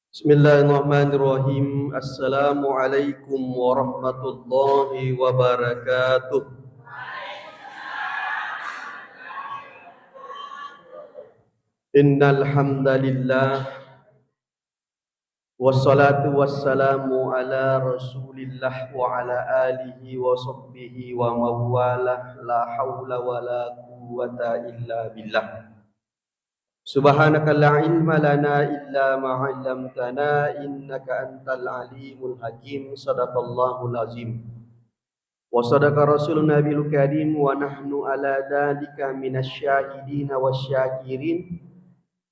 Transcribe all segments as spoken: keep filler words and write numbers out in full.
Bismillahirrahmanirrahim. Assalamualaikum warahmatullahi wabarakatuh. Innal hamdalillah. Wassalatu wassalamu ala Rasulillah wa ala alihi wa sahbihi wa mawalah. La haula wa la quwwata illa billah. Subhanaka la ilma lana illa ma 'allamtana innaka antal alimul hakim. Sadaqallahul azim. Wa sadaqa rasulun nabiyul karim wa nahnu ala dzalika minasy syahidina wasy syakirin.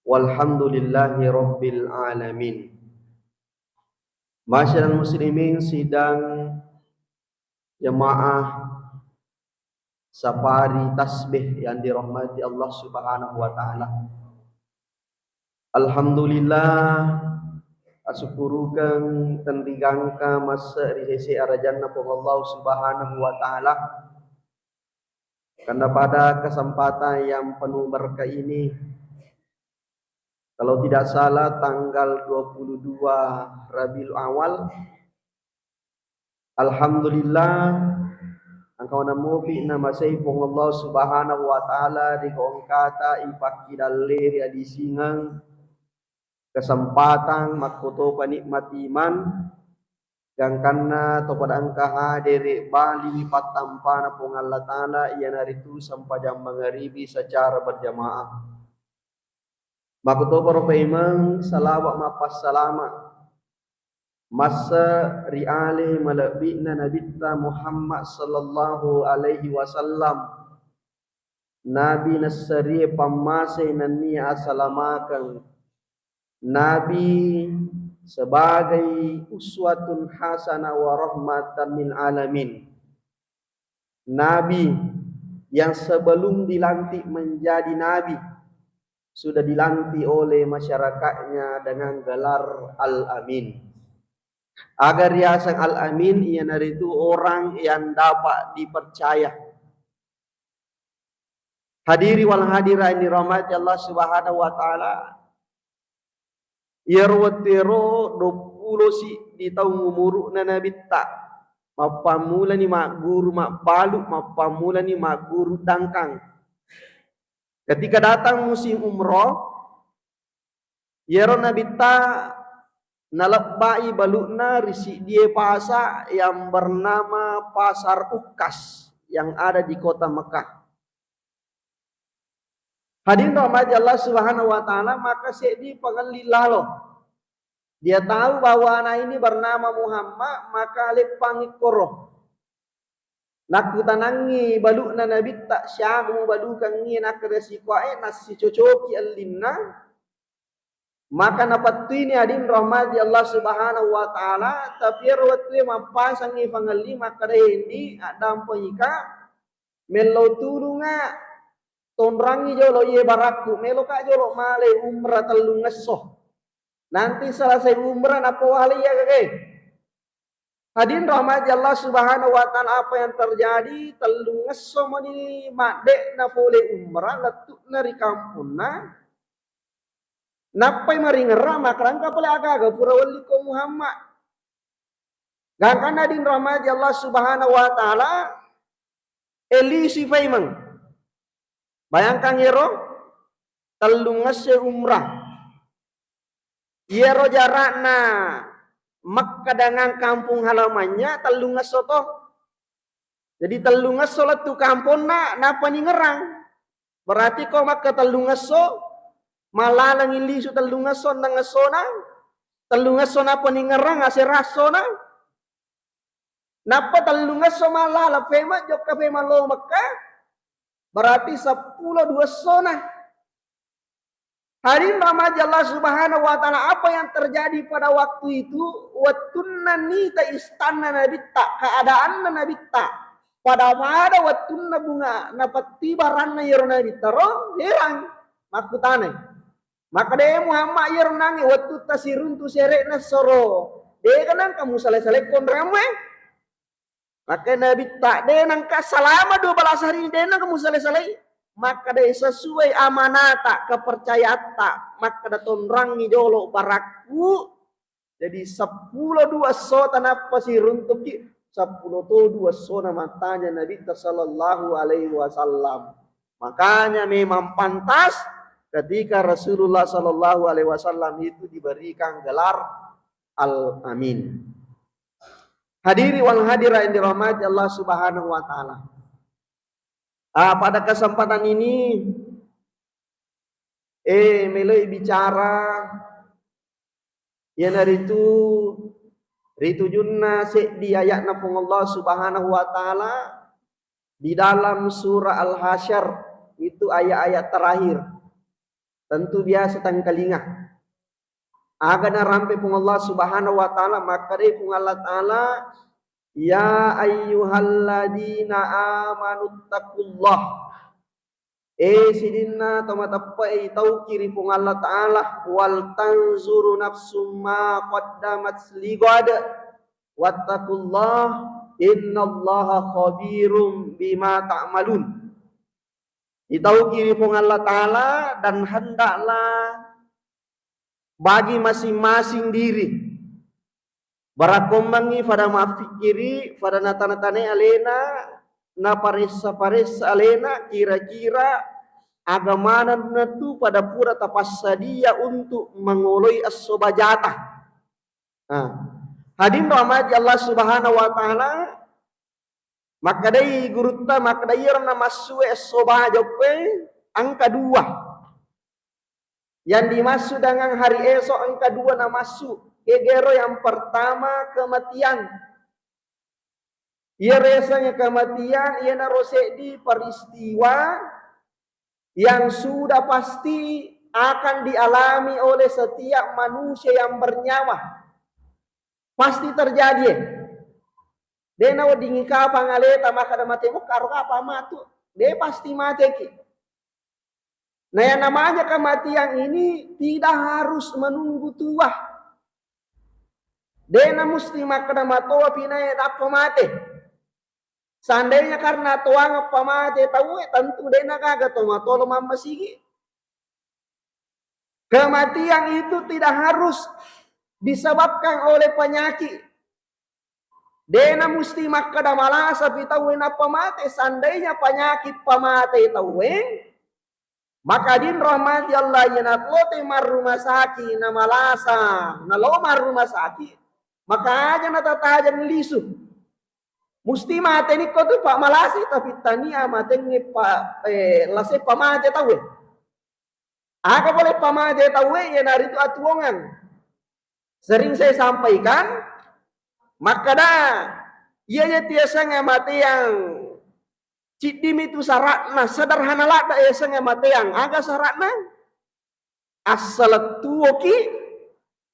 Walhamdulillahi rabbil alamin. Ma'asyiral muslimin, sidang jamaah safari tasbih yang dirahmati Allah Subhanahu wa Ta'ala. Alhamdulillah, asukkurukeng tenrigangka masse ri sese arajanna Puang Allah Subhanahu wa Ta'ala. Karena pada kesempatan yang penuh berkah ini, kalau tidak salah tanggal dua puluh dua Rabiul Awal, alhamdulillah, engka maneng mupi namasei Puang Allah Subhanahu wa Ta'ala ri engkata ipakkidalleri adisingeng kesempatan makkutopa nikmat iman, gangkanna topada engka hadere baliwi pattampana Puang Allah Ta'ala, iyanaritu sempajang mangaribi secara berjamaah. Makkutoparo paimeng salawat mappassalama masse ri ale malebbi'na Nabitta Muhammad sallallahu alaihi wasallam, Nabi nasserie pammase nennia asalamakeng, Nabi sebagai uswatun hasanah wa rahmatan lil alamin. Nabi yang sebelum dilantik menjadi nabi, sudah dilantik oleh masyarakatnya dengan gelar Al-Amin. Aga riaseng Al-Amin, iyanaritu orang yang dapat dipercaya. Hadiri wal hadirat yang dirahmati Allah Subhanahu wa Ta'ala, iyaro wettuero duappulo siddi taung umuru'na Nabitta. Mappammulani magguru mabbalu, mappammulani magguru dangkang. Ketika datang musim umroh, iyaro Nabitta nalebbai balu'na ri siddie pasa yang bernama Pasar Ukkas yang ada di kota Mekah. Hadirin rahmati Allah Subhanahu wa Ta'ala, maka seddi pangelli lalo. Dia tahu bahwa anak ini bernama Muhammad, maka leppangi koro. Nakkutanangngi balu'na Nabitta, "Siaga mubalukengngi?" Nakkeda sikoae, nassicocoki ellinna. Maka napettuini, hadirin rahmati Allah Subhanahu wa Ta'ala, tapi ero wettue mappasangngi pangelli makkeda, "Hendi, addampengika, mellau tulunga, tonrangngi jolo iye barakku, meloka jolo male umrah tellungesso. Nanti selesai umrah nappa wale iya gage." Hadirin rahmati Allah Subhanahu wa Ta'ala, apa yang terjadi? Tellungesso mani madde'na pole umrah, lettu'na ri kamponna. Nappai maringerra, makarangka pole, "Aga-aga pura welliko Muhammad?" Gangkanna, hadirin rahmati Allah Subhanahu wa Ta'ala, elisi faimeng. Bayangkan ero, tellungesso umrah. Iyaro jarakna Mekka dengan kampung halamannya tellungesso to. Jadi tellungesso lettu kamponna, nappa ningerang. Berarti ko Mekka tellungesso, mallalengngi lisu tellungesso, ennengessona, tellungesso nappa ningerang, aserassona. Nappa tellungesso mallaleng, fema jokka fema lo Mekka, berarti seppulo dua essona. Hadirin rahmati Allah Subhanahu wa Ta'ala, apa yang terjadi pada waktu itu? Wettunna nita istanna Nabitta, keadaanna Nabitta, pada-pada wettunna bunga napettiba ranna iyaro Nabitta ro, herang, makkutanai. Makkeda, "E Muhammad, iyaro nangnge wettutta siruntu sere'na soro, dega nangka musale-sale konreammu e?" Makkeda Nabitta, "De nangka, selama dua belas hari ini de nangka musale-salai." Makkeda, "Sesuai amanata, kepercayaanta." Makkeda, "Tonrangngi jolo' barakku, Jadi seppulo dua esso tanappa siruntukki, seppulo to dua essona mattanya Nabitta sallallahu alaihi wasallam. Makanya memang pantas ketika Rasulullah sallallahu alaihi wasallam itu diberikan gelar Al-Amin. Hadiri wal hadirat yang dirahmati Allah Subhanahu wa Ta'ala. Ah, pada kesempatan ini, eh, meloi bicara, iyanaritu ritujunna seddi ayatna Puang Allah Subhanahu wa Ta'ala di dalam surah Al-Hasyr, itu ayat-ayat terakhir. Tentu biasa tangkalinga. Aga narampe Puang Allah Subhanahu wa Ta'ala, makkedai Puang Allah Ta'ala, "Ya ayyuhalladzina amanuttaqullah." Eh, sidinna to mateppe'e, itauki ri Puang Allah Ta'ala, "Wal tanzuru nafsum ma qaddamat ligad, wattaqullah, innallaha khabirum bima ta'malun." Itauki ri Puang Allah Ta'ala dan hendaklah bagi masing-masing diri. Barakkommengngi fada maffikkiri, fada natana-tanai alena, naparessa-paressa alena, kira-kira aga manenna tu pada pura tapassadia untuk mangoloi esso bajata. Nah, hadirin rahmati Allah Subhanahu wa Ta'ala, makkedai gurutta, makkeda iyaro namassue esso baja okkoe engka dua. Yang dimaksud dengan hari esok engka dua namassu. Kegero yang pertama kematian. Iyaro yasengnge kematian, iyanaro seddi peristiwa yang sudah pasti akan dialami oleh setiap manusia yang bernyawa. Pasti terjadi, eh. De naweddingi kapang aleta makkeda mate, "Mukka ro kapang matu." De, pasti mateki. Nah, yang namanya kematian ini tidak harus menunggu tua. De na musti makkeda matoa pi nae nappa mate. Seandainya karena toang pamate tauwe, tentu de na gaga to matolo mammasigi. Kematian itu tidak harus disebabkan oleh penyakit. De na musti makkeda malasa pi tauwe nappa mate, seandainya penyakit pamate tauwe, maka din rahmati Allah, iya nalote marruma saki na malasa, nalo marruma saki, maka aja natatajeng lisu. Musti mateni ko tu, Pak, malasi, tapi tania matengnge pa, eh, lase pamate tauwe. Aga pole pamate tauwe, iyanaritu atuongang. Sering saya sampaikan, makkeda, iya, iya tiaseng amateang, ciddimi tu syaratna, sederhana ladde yasengnge amateang. Aga syaratna? Assalettuoki,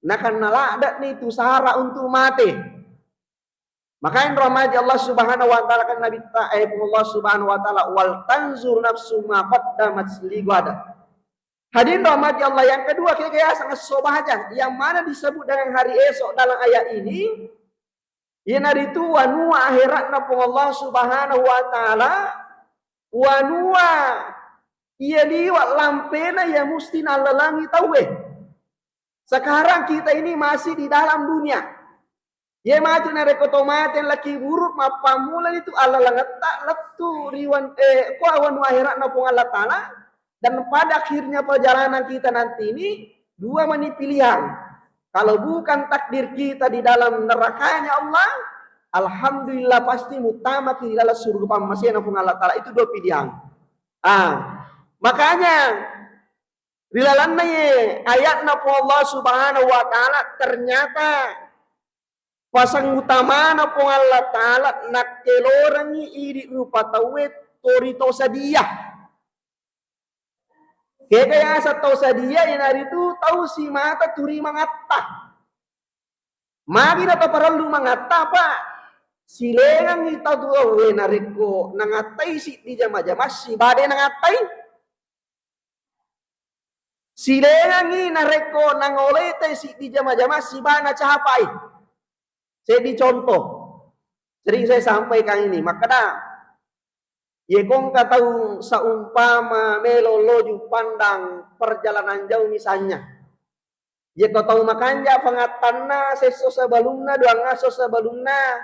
nakanna ladde'ni tu syarat untuk mate. Makanya rahmati Allah Subhanahu wa Ta'ala, kan Nabi ta-, eh, Allah Subhanahu wa Ta'ala, "Wal tanzur nafsu ma qaddamat ligad." Hadirin rahmati Allah, yang kedua, kegayasang esso baja, yang mana disebut dengan hari esok dalam ayat ini, iyanaritu wanua akhiratna Puang Allah Subhanahu wa Ta'ala, wanua iya liwa lampena iya musti nallalangi tauwe. Sekarang kita ini masih di dalam dunia. Iye matu narekko to mate laki buruk, mappammulani tu allalangetta lettu ri wan-, eh, ko wanua akhiratna Puang Allah Ta'ala, dan pada akhirnya perjalanan kita nanti ini, dua mani pilihan. Kalau bukan takdir kita di dalam nerakanya Allah, alhamdulillah pasti mutamaki di dalam surga pammasena Puang Allah Ta'ala. Itu dua pilihan. Ah, makanya ri lalenna ye ayatna Puang Allah Subhanahu wa Ta'ala, ternyata pasang utamana Puang Allah Ta'ala nakkelorengngi idi rupa tauwe tori tau sadia. Kega yaseng tau sadia, iyanaritu tau simata turi mangatta. Magi nataparellu mangatta, Pak? Silengangngi tau tuowe narekko nangattai siddi jama-jama sibade nangattai. Silengangngi narekko nangolete siddi jama-jama sibana capai. Seddi contoh, sering saya sampaikan ini, makkeda, ye kongka tau seumpama melo loju pandang perjalanan jauh misalnya, Yako tau makanja pangattanna sesso sebelumna, duangngasso sebelumna,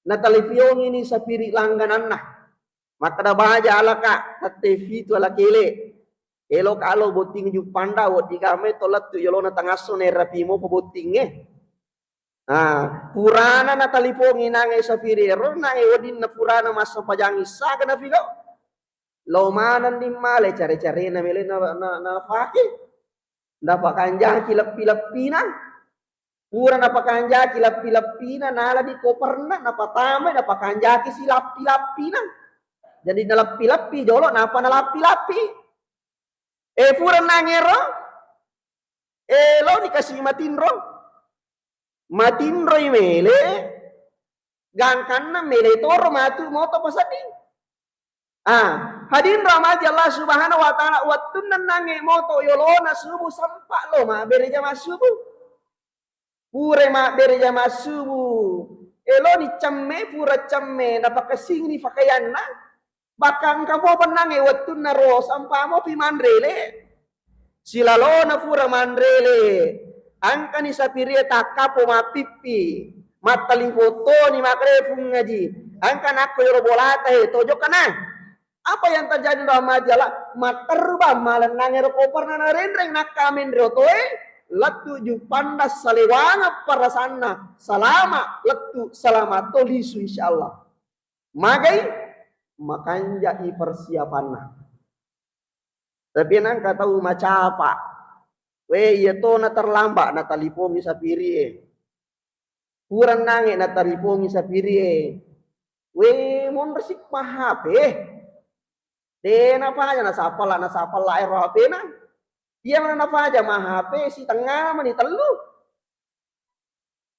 natalipiongi ni sapiri langgananna. Makkeda, "Baja alaka, tette fitu ala kele. Eloka lo botting Juppanda, wedding gamai to lettu yolona tangasso nerapi mopa bottingnge." Ah, purana natalipongi nange sapiri ero, nange weddinna purana massempajang issa, aga napigau? Lao manenni male care-carena mele na, na, nafake. Napakanjaki leppi-leppina. Pura napakanjaki leppi-leppina, nalani koperna, napatamai, napakanjaki si lappi-lappina. Jadi naleppi-leppi jolo, napa nalappi-lappi. Eh, pura nangero, eh, laoni kasi matinro. Matinroi mele, gangkanna mele toro matu moto pasedding. Ah, hadirin rahmati Allah Subhanahu wa Ta'ala, wettunna nange moto yolona subuh sempa lo mabbere jama subuh. Pura mabbere jama subuh, eloni cemme, pura cemme, napakessingni pakaianna. Bahkan engka mopa nange wettunna ro, sempa mopi manre le. Silalona pura manre le, engkani sapirie takkapo mappippi, mattali fotoni, makkeda, "Pungaji, engka nakko yolo bolata he, tojokka na." Apa yang terjadi dalam majalah? Matteru bang malennang ero koperna narenreng, nakka menre otoe, lettu Juppanda, salewangeng perasanna, salama lettu, salama to lisu, insyaallah. Magai? Makanjai persiapanna. Tapi nangka tau macapa. We, iya to na terlambat, natalipongi sapiri e. Pura nange natalipongi sapiri e. We, monro si ma H P. De napaja nasapalla, nasapalla ero H P na. Iya mana napaja ma H P si tengah mani tellu.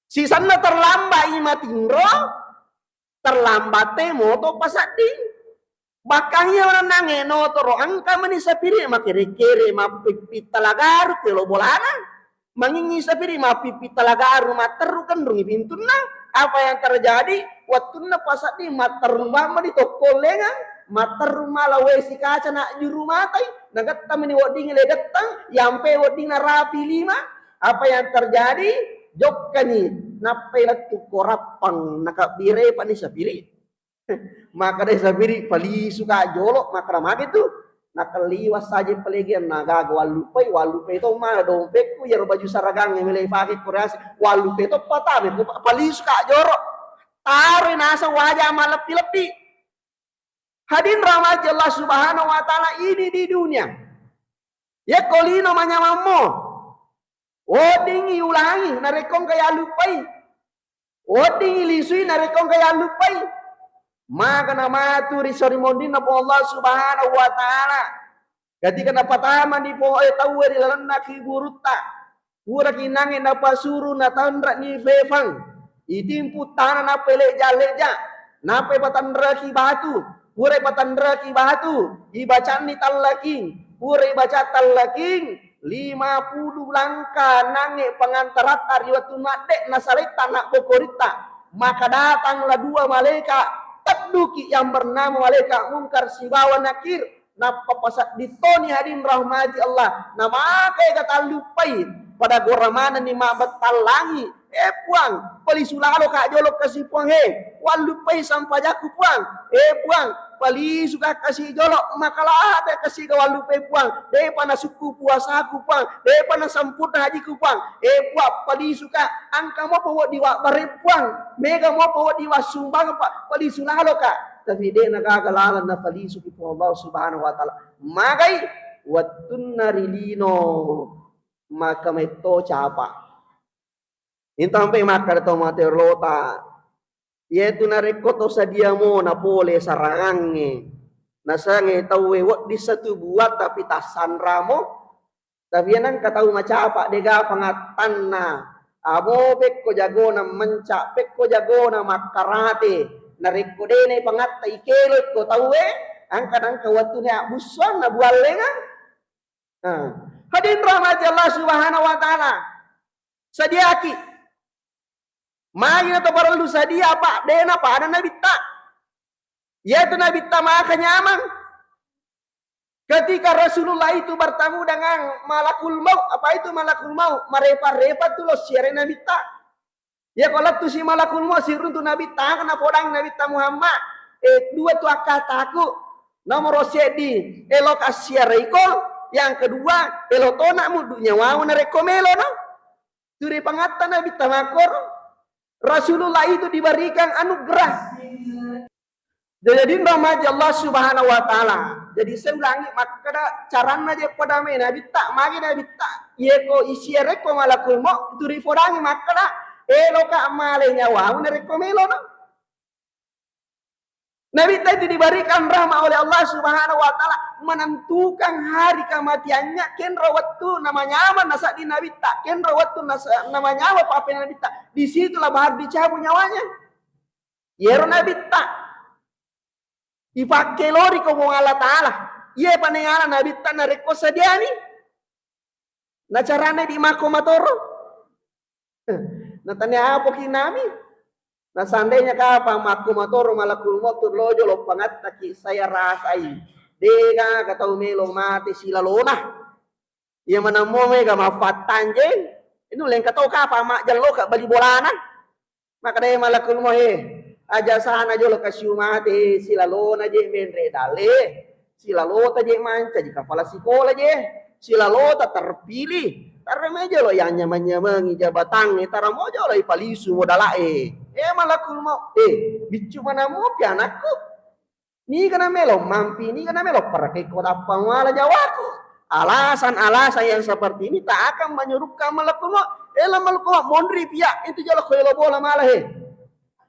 Sisenna terlambat i matinro, terlambat te moto pasedding. Bahkan iya nange notoro engka mani sapiri makere-kere, mappippi talagaru kelo bolana. Mangingi sapiri mappippi talagaru, matteru kenrungi pintunna. Apa yang terjadi? Wettunna pasedding matteru mani tokko lengang, matteru mala wesi kaca najjuru matai, nagetta mani wedding le gettang, yampe wedding narapi lima. Apa yang terjadi? Jokkani, nappai lettu ko Rappang, nakabbirepani sapiri. Makkeda sapiri, "Palisuka jolo." Makkeda, "Magi tu?" Nakelliwa saja palegian, nagaga wallupai, wallupai to mana dompetku, iyaro baju saragangnge mele pake ko reasi, wallupai to patame ko pa-, palisuka jolo. Taroi naseng waja maleppi-leppi. Hadirin rahmati Allah Subhanahu wa Ta'ala, ini di dunia. Yakko lino manyamammo, weddingngi ulangi narekko engka yallupai. Weddingngi lisui narekko engka yallupai. Maka namatu ri sori mondinna Puang Allah Subhanahu wa Ta'ala. Ketika napatama ni po-, eh, tauwe ri lalenna kuburutta, puraki nange napasuru natanreni fefang, itimpu tana nappa leja-leja, nappa ipatanreki batu, pura ipatanreki batu, ibacanni tallaking, pura ibaca tallaking, lima puluh langkah nange pengantaratta ri wettu madde nasaletta nabbokoritta, maka datanglah dua malaikat, tedduki yang bernama malaikat Munkar sibawa Nakir. Nappa pasedding toni hadirin rahmati Allah, namakai ga talluppai, pada gora manenni mabbettang langi. Eh Puang, palisu lalo ka jolo kasi Puang he, walluppai sampajakku Puang. Eh Puang, palisu ka kasi jolo, makalada kasi ga walluppai Puang, depa nasukku puasaku Puang, depa nasempurna hajiku Puang. Eh Puang, palisu ka, engka mopa wedding wabbare Puang, mega mopa wedding wassumbang pa, palisu lalo ka. Tapi de nagaga laleng napalisuki Puang Allah Subhanahu wa Ta'ala. Magai? Wettunna ri lino, maka metto capa. Intampe makkeda tau mate lota, iyetu narekko to sadiamo napole sarangangnge, nasange tauwe wedding satu buat tapi tassanramo, tapi iya nengka tau macapa, dega pangattanna. Amo pekko jagona menca, pekko jagona makkarate. Narekko dene pangatta ikeloi ko tauwe, angka nengka wettune abbussuanna buallenga. Nah, hadirin rahmati Allah Subhanahu wa Ta'ala. Sadiaki. Magi na to parellu sadia, Pak? Dena pada nabitta. Iyatu nabitta maka nyamang. Ketika Rasulullah itu bertemu dengan malakul maut, apa itu malakul maut? Marepa-repa tu lo siare Nabitta. Ya, ko lettu si malakul maut siruntu Nabitta, kana podang Nabitta Muhammad, eh, dua tu akkataku. Nomoro seddi, elo ka siareiko. Yang kedua, elo tona muddu nyawamu narekko melo, no? Turi pangatta Nabitta makkoro. Rasulullah itu diberikan anugerah. Jadi, rahmati Allah Subhanahu wa Ta'ala. Jadi, saya ulangi, makkeda caranna je pada me Nabitta, magi Nabitta, yeko isiarekko malakul maut, turi fodangi makkeda, eloka male nyawamu narekko melo, no? Nabitta itu diberikan rahmat oleh Allah Subhanahu wa Ta'ala, menentukan hari kematiannya, kenro wettu namanyameng nasaddi Nabitta, kenro wettu nasa-, namanyameng pape Nabitta, disitulah baru dicabut nyawanya. Yero Nabitta ipakkelori ko Puang Allah Ta'ala. Iye panengana Nabitta narekko sadiani. Na carana di makko matoro. Na tania apoki nami. Na seandainya kapang makko matoro malakul maut tu lojo lo pangattaki, saya rasai. Dega gatau melo mate silalona. Iya manammo mega maffattanjeng. Inu lengka tau kapang majjalloka bali bolana. Makkeda malakul maut, eh, aja sana jolo kasiu mate, silalona je menre dalle, silalota je mancaji kapala sikola je, silalota terpilih, tarreme jolo yang nyameng-nyamengi jabatang, eh, taramo jolo ipalisu modala, eh. Eh, malakul maut, eh, biccu manammopi anakku. Niga namelo mampi, niga namelo parakekko tappa muala jawaku. Alasan-alasan yang seperti ini tak akan menyurukkan malakul maut. Elo malakul maut, monri pia, itu jolo ko elo bola mala he.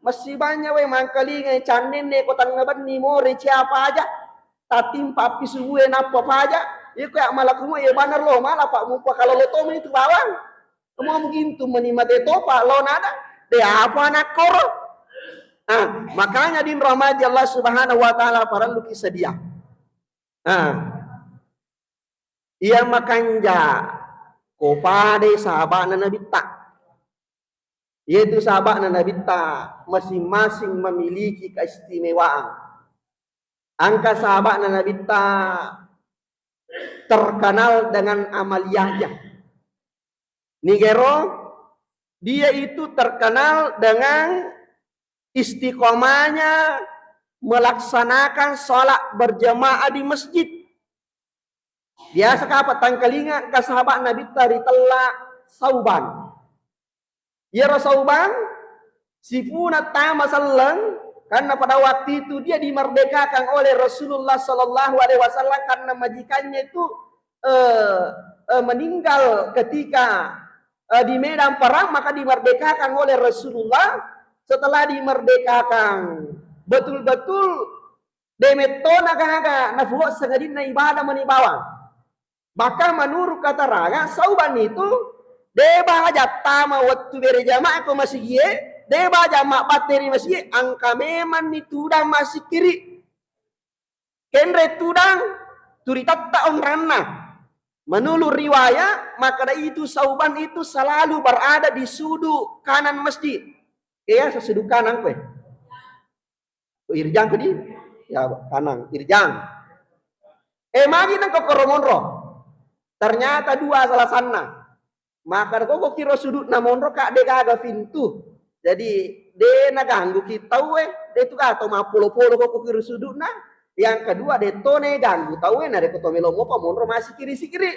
Masih banyak we mangkalinga cannenne ko tangnga benni more ciapa aja. Tatimpa api subue nappa paja. Iko ya malakul maut, ya banar lo mala pak mupa kalau lo tomi itu bawang. Mau begitu meni mate topa lo nada. De apa nakkoro. Ah, makanya din rahmati Allah Subhanahu wa Ta'ala parellu ki sedia. Ah. Iya makanja ko padai sahabana Nabitta. Yaitu sahabana Nabitta masing-masing memiliki keistimewaan. Angka sahabana Nabitta terkenal dengan amaliyahnya. Nigero, dia itu terkenal dengan istiqomahnya melaksanakan sholat berjamaah di masjid. Biasa kapang tangkalinga engka sahabat Nabitta ritella Sauban. Iyaro Sauban sipuna tama selleng, karena pada waktu itu dia dimerdekakan oleh Rasulullah sallallahu alaihi wasallam karena majikannya itu, eh, eh, meninggal ketika, eh, di medan perang, maka dimerdekakan oleh Rasulullah. Setelah dimerdekakan, betul-betul de mettona gaga nafuwa sangadinna ibadah mani bawang. Bahkan menurut keterangan Sauban itu, de baja tama wettu bere jamaah ko masigie, de baja mabbatte ri masigie, angka memang ni tudang masikiri. Kenre tudang turitatta onranna. Menurut riwayat, maka itu Sauban itu selalu berada di sudut kanan masjid. Iya, sudut kanan kowe. Irjang kedi? Ya, kanang, irjang. Eh, magi nang kokoro monro. Ternyata dua alasanna. Maka koko kiro sudutna monro ka de gaga pintu. Jadi de naganggu ki tauwe, de tu gato mappolo-polo koko kiro sudutna. Yang kedua, de to ne ganggu tauwe, na de ko to melo mopa monro masikiri-sikiri.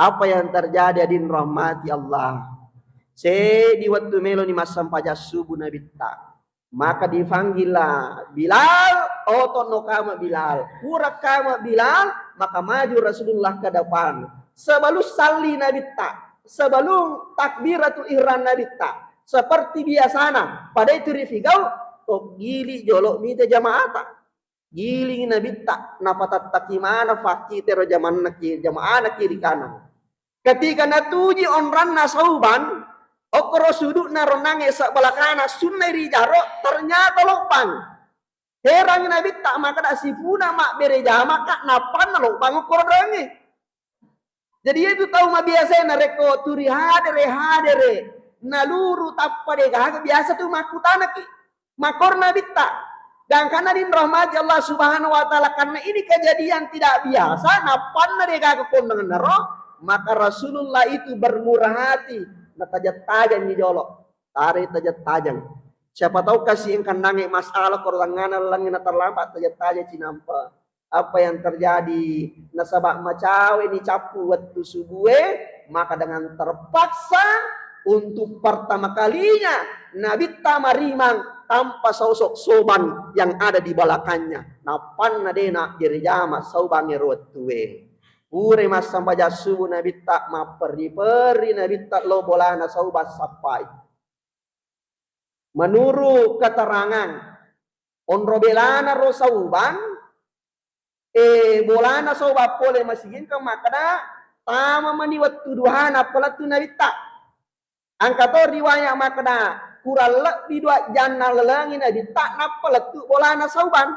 Apa yang terjadi, hadirin rahmati Allah? Seddi wettu meloni massempajang subuh Nabitta. Maka dipanggillah Bilal, oto'no kama Bilal. Pura kama Bilal, maka maju Rasulullah ke depan. Sebelum salli Nabitta, sebelum takbiratul ihram Nabitta, seperti biasana, pada itu rifigau, to gili jolo mita jamaata. Giling Nabitta, napatattaki mana fakkitero jamanna ki-, jamaana kiri kanan. Ketika natuji onranna Sauban, okkoro sudukna ronangnge sebelah kanan, sunnai ri jaro, ternyata lobbang. Herangi Nabitta, makkeda sipuna mabbere jamaka, nappanna lobbang okkoro doangnge. Jadi, itu tau mabiasa narekko turi hadere-hadere, naluru tappa de gaga, biasa tu makkutanaki. Makkoro Nabitta, Gangkanna dirahmati Allah Subhanahu wa Ta'ala, karena ini kejadian tidak biasa, nappanna de gaga konnangennaro, maka Rasulullah itu bermurah hati, natajeng-tajeng ni jolo. Tare tajeng-tajeng. Siapa tahu kasi engkannange masalah ko tengngana lengnge na terlambat tajeng-tajeng cinampa. Apa yang terjadi? Nasaba macawe ni cappu wettu subue, maka dengan terpaksa untuk pertama kalinya Nabitta marimang tanpa sosok Sauban yang ada di belakangnya. Nappanna de na jama Sauban ero wettue. Pure massambajang subuh Nabitta, mapperri-perri Nabitta lo bolana Sauban sappai. Menurut keterangan onro belana ro Sauban, eh, bolana Sauban pole masigi engka makkeda, tama mani wettu duha nappa lettu Nabitta. Engka to riwayat makkeda, kurang lebbi dua jang nalalengi Nabitta nappa lettu bolana Sauban.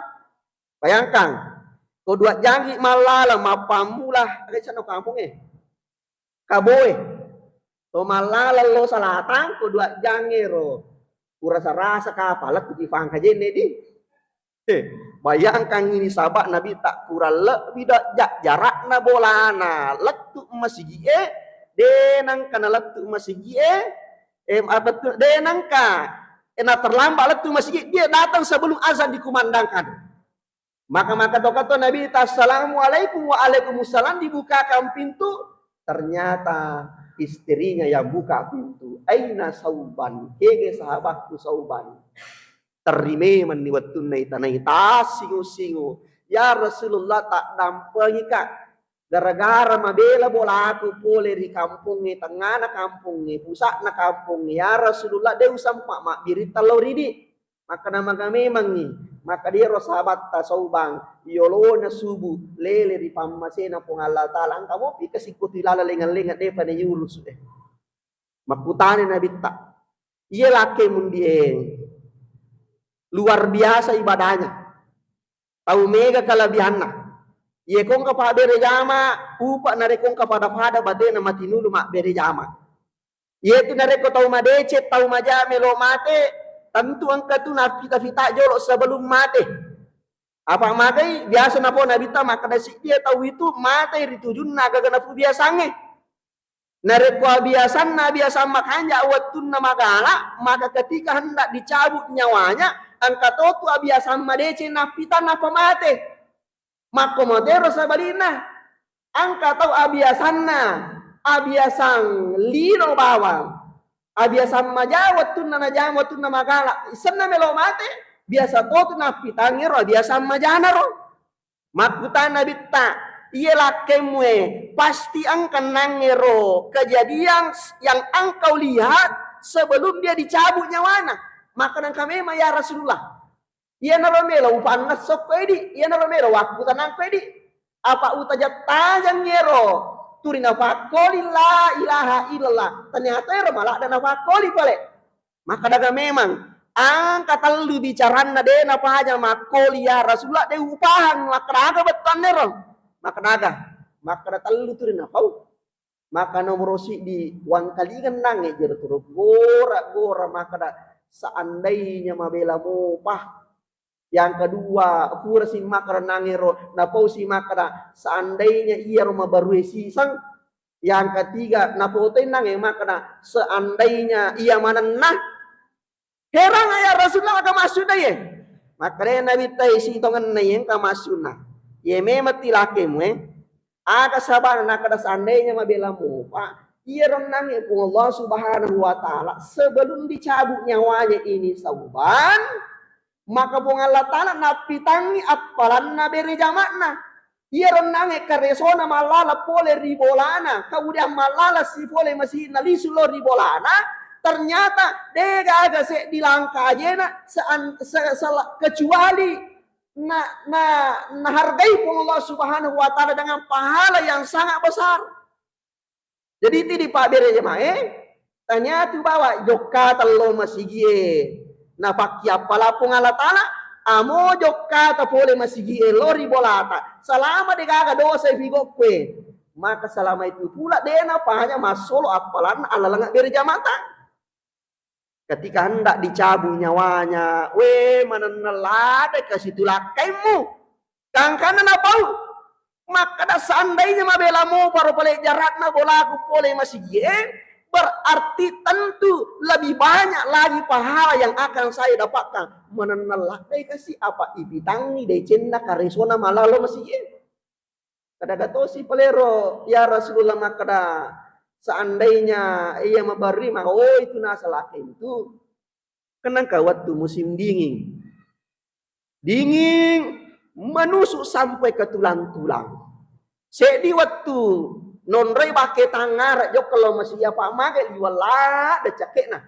Bayangkan, ko dua jangi mallaleng mappammula, aga isenna kampong e? Kaboe. To mallaleng lo salatang ko dua jangngero. Kurasa-rasa kapang lettu ki fangka jenne di. Eh, bayangkan ini sahabat Nabitta kurang lebbi dua ja-, jarakna bolana lettu masigi e, de nengka nalettu masigi e, eh, apa tu, de nengka, eh, na terlambat lettu masigi, dia datang sebelum azan dikumandangkan. Maka, maka toka to Nabitta, "Assalamualaikum." "Waalaikumsalam." Dibukakan pintu, ternyata istrinya yang buka pintu. "Aina Sauban?" Kege sahabatku Sauban. Terri memanni wettunna itanai tassingu-singu. "Ya Rasulullah, tak dampengika. Gara-gara mabela bolaku pole ri kampongnge, tengngana kampongnge, pusa'na kampongnge. Ya Rasulullah, de usempa mabbiritta lao ridi." Makkeda maga memangngi, makkeda iyaro sahabatta Saubang, yolona subuh lele ri pammasena Puang Allah Taala, engka mopi kasikko tu ilala lengeng-lengeng depa nayurusu e. Makkutana Nabitta, iye lakke mundie luar biasa ibadahnya. Tau mega kalebihanna. Iye ko engka pabbere jama, upa narekko engka pada-pada batena matinulu mabbere jama. Iyetu narekko tau madeceng, tau maja melo mate, tentu engka tu naffita-fita jolo sebelum mate. Apa magai biasa napau Nabitta makkeda, siddie tau itu mate ri tujunna agaga napubiasangnge. Narekko abiasanna abiasang makanja wettunna magala, maka ketika hendak dicabut nyawanya, engka totu abiasang madeceng naffita nappa mate. Makko motero sebalikna, engka tau abiasanna, abiasang lino bawang, abiasang maja wettunna najama, wettunna magala, isenna melo mate, biasa totu naffitangngero abiasang majana ro. Makkutana Nabitta, iye lakkemmu e, pasti engka nangngero kejadian yang engkau lihat sebelum dia dicabut nyawana. Maka nengka memang, ya Rasulullah. Iyanaro melo upannassokko idi, iyanaro melo wakkutanangko idi. Apa utajeng-tajeng ero turi napakkoli la ilaha illallah. Ternyata ero maladde napakkoli pale. Makkadaga memang engka tellu bicaranna de napaja makkoli, ya Rasulullah, de upahang makkadaga bettuanna ero. Makkadaga, makkada tellu turi napau. Maka nomoro siddi, wangkalingennangnge jero turu gora-gora makkada, seandainya mabela mopa. Yang kedua, purasi makkada nangero, napausi makkada, seandainya iyaro mabarue siseng. Yang ketiga, napau toi nangnge makkada, seandainya iya manenna. Herang, ya Rasulullah, aga maksudna iye? Makkeda Nabitta, sitongenna iye engka maksudna. Iye memang ti lakkemu e. Aga sabana nakkeda seandainya mabela mopa, iyaro nangnge Puang Allah Subhanahu wa Ta'ala sebelum dicabut nyawanya ini Sauban, maka Puang Allah Ta'ala nappitangngi appalanna bere jama'na. Iyaro nangnge karesona mallala pole ri bolana, kemudian mallala si pole masih nalisu lo ri bolana, ternyata de gaga seddi langka ajena se-, se-, sela-, kecuali na, na, nahargai Puang Allah Subhanahu wa Ta'ala dengan pahala yang sangat besar. Jadi, itu di pabbere jamae, taniatu bawa jokka tello masigie. Napakkiappala Puang Allah Ta'ala, amo jokka ta pole masigie lo ri bolata. Selama de gaga dosa figokkoe. Maka selama itu pula de napaja massolo appalanna alaleng bere jamata. Ketika hendak dicabut nyawanya, we, manenneng ladde kasi tu lakkaimmu. Gangkanna napau. Makkeda, seandainya mabela mopa ro pale jarakna bolaku pole masigie, berarti tentu lebih banyak lagi pahala yang akan saya dapatkan. Manenneng ladde kasi apa ipitangngi decenna karesona malalo masigie. Kadaga tosi palero, ya Rasulullah, makkeda, seandainya iya mabarri maka, oh, itu naseng lakkaintu. Kenangka wettu musim dinging. Dinging, manusuk sampai ke tulang-tulang. Seddi wettu nonroi bakke tangngara jokka lao masigie, apa magai liweng ladde cakke'na.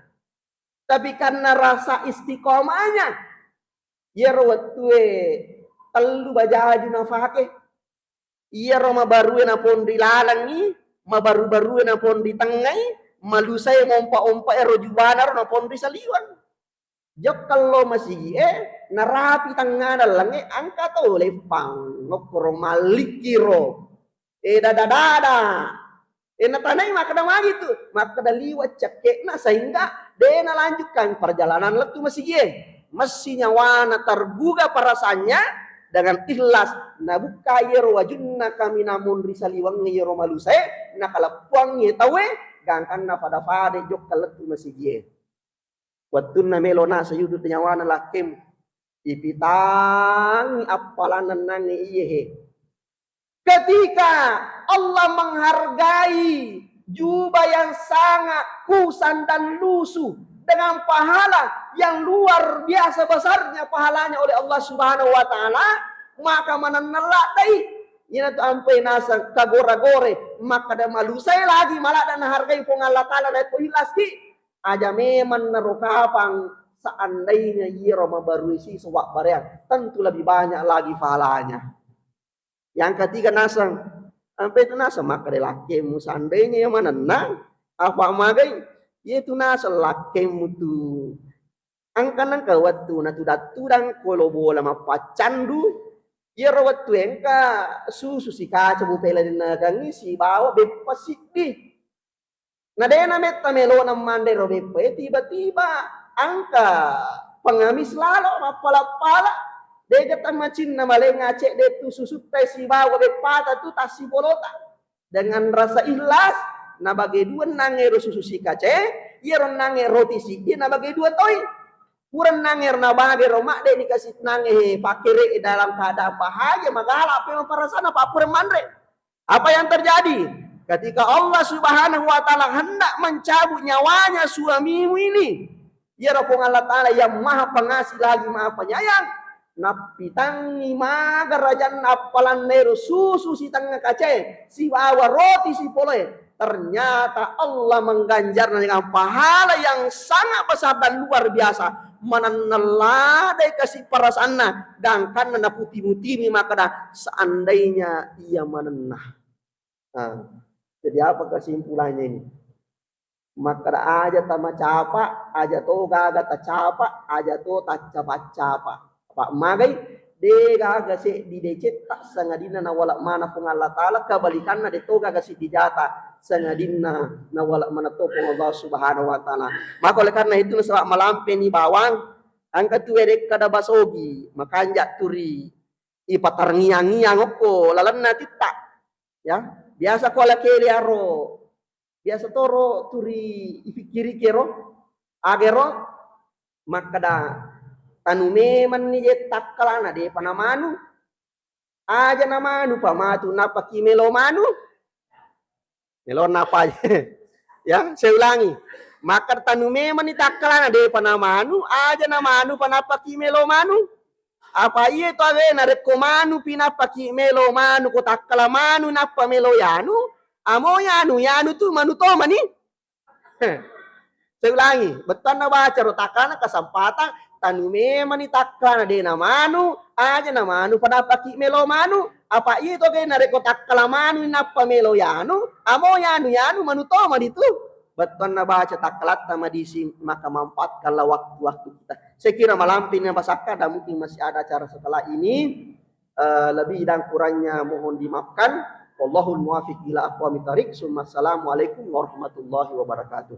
Tapi karena rasa istiqomahnya, iyaro wettue tellu bajaju nafake. Iyaro mabarue naponri lalengngi, mabaru-barue naponri tengngai, malusae mompa-ompa ero jubanaro naponri saliweng. Jokka lao masigie, narapi tengngana lengnge, engka to leppang, nokkoro mallikkiro. Eh, dada-dada. Eh, natanai makkeda magi tu, makkeda liweng cakke'na sehingga de nalanjutkan perjalanan lettu masigie. Messi nyawana tergugah perasaannya dengan ikhlas, nabukka iyaro wajunna kaminang monri saliwengnge iyaro malusae, nakaleppuangngi tauwe, gangkanna pada-pada jokka lettu masigie. Wettunna melo naseng yudu nyawana lakkaimmu, ipitangngi appalanna nangnge iye he. Ketika Allah menghargai jubah yang sangat kusam dan lusuh dengan pahala yang luar biasa besarnya pahalanya oleh Allah Subhanahu wa Ta'ala, maka manenneng laddei. Iyanatu ampai naseng kagora-gore, makkeda malusai lagi maladde nahargai Puang Allah Ta'ala naiko ikhlas ki. Aja memang naro kapang, seandainya iyaro mabarui sisa wabbareang, tentu lebih banyak lagi pahalanya. Yang ketiga naseng, ampe tu naseng makkeda lakkemu, seandainya iya manennang, apa magai, iya tu naseng lakkemu tu. Engka nengka wettu na tudang-tudang kolo bola mappaccandu, iyaro wettu engka susu sikaca mupelainnakangngi sibawa beppa siddi. Na dena metta melona manre ro beppae, tiba-tiba engka pengamis lalo mappala-pala. Deja tammacinna malenga cedde tu susutta sibawa beppata tu tassipolota. Dengan rasa ikhlas, nabage dua nangnge ro susu sikace, iyaro nangnge roti siddi nabage dua toi. Pura nangnge ro nabage ro madde ni kasi nangnge he pakere dalam keadaan bahagia, magala pe maparasana pa pura manre. Apa yang terjadi? Ketika Allah Subhanahu wa Ta'ala hendak mencabut nyawanya suamimu ini, iyaro Puang Allah Ta'ala yang Maha Pengasih lagi Maha Penyayang, nappitangngi maga rajanna appalanna ero susu sitengnga kace sibawa roti sipoloe. Ternyata Allah mengganjarna dengan pahala yang sangat besar dan luar biasa. Manenneng ladde kasi perasanna, gangkanna naputi-mutimi makkeda, seandainya iya manennang. Nah, jadi apa kesimpulannya ini? Makkeda aja tamacapa, aja to gaga tacapa, aja to taccapa-capa. Apa magai, de gaga seddi decetta sangadinna nawala mana Puang Allah Ta'ala, kebalikanna de to gaga seddi jata sangadinna nawala mana to Puang Allah Subhanahu wa Ta'ala. Maka oleh karena itu nasaba malampeni bawang, engka tu wedekkada basogi, makanja turi ipatarngiang-ngiang okko lalenna titta. Ya, biasa ko ala kele aro. Biasa toro turi ipikkiriki ero. Agero makkeda tanu memanni je takkalana depa namanu. Aja namanu pa matu napaki melo manu. Melo napa? Ya, saya ulangi. Maka tanu memanni takkalana depa namanu, aja namanu pa napaki melo manu. Apa iya to awe narekko manu pi napaki melo manu ko takkala manu nappa melo yanu, amo yanu, yanu tu manu to mani. Saya ulangi, bettuanna baca ro takkana kesempatan, tanu memani takkana de namanu, aja namanu pa napaki melo manu. Apa iya to ge narekko takkala manu nappa melo yanu, amo yanu, yanu manu to mani tu. Bettuanna baca takkalatta madisi, maka manfaatkanlah waktu-waktu kita. Saya kira malampe ini masakka dan mungkin masih ada acara setelah ini. Eh, lebih dan kurangnya mohon dimaafkan. Wallahul muwaffiq ila aqwamit thariq. Summa assalamualaikum warahmatullahi wabarakatuh.